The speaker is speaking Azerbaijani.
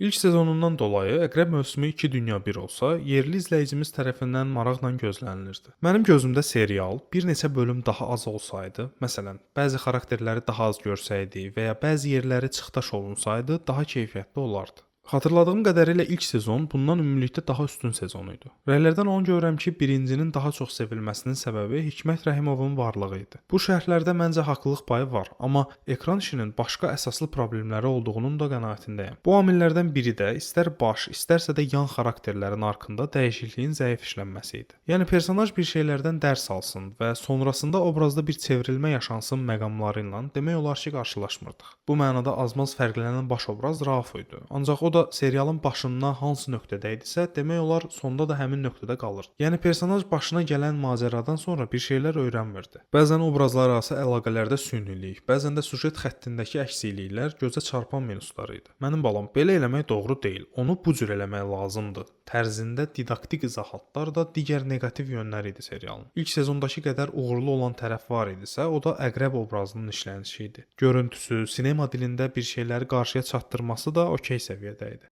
İlk sezonundan dolayı Əqrəb mövsümü 2 dünya bir olsa, yerli izləyicimiz tərəfindən maraqla gözlənilirdi. Mənim gözümdə serial bir neçə bölüm daha az olsaydı, məsələn, bəzi xarakterləri daha az görsəydi və ya bəzi yerləri çıxdaş olunsaydı, daha keyfiyyətli olardı. Xatırladığım qədərilə ilk sezon bundan ümumilikdə daha üstün sezon idi. Rəylərdən onu görürəm ki, birincinin daha çox sevilməsinin səbəbi Hikmət Rəhimovun varlığı idi. Bu şərhlərdə məncə haqlılıq payı var, amma ekran işinin başqa əsaslı problemləri olduğunun da qənaətindəyəm. Bu amillərdən biri də istər baş, istərsə də yan xarakterlərin arkında dəyişikliyin zəif işlənməsi idi. Yəni personaj bir şeylərdən dərs alsın və sonrasında obrazda bir çevrilmə yaşansın məqamları ilə demək olar ki, qarşılaşmırdıq. Bu mənada azmaz fərqlənən baş obraz Rauf idi. Ancaq o da serialın başından hansı nöqtədə idisə, demək olar sonda da həmin nöqtədə qalırdı. Yəni personaj başına gələn macəradan sonra bir şeylər öyrənmirdi. Bəzən obrazlar arası əlaqələrdə sünilik, bəzən də süjet xəttindəki əksikliklər gözə çarpan minusları idi. Mənim balam, belə eləmək doğru deyil. Onu bu cür eləmək lazımdır tərzində didaktik izahatlar da digər neqativ yönləri idi serialın. İlk sezondakı qədər uğurlu olan tərəf var idisə, o da əqrəb obrazının işlənişi idi. Görüntüsü, sinema dilində bir şeyləri qarşıya çatdırması da okey səviyyədə idi.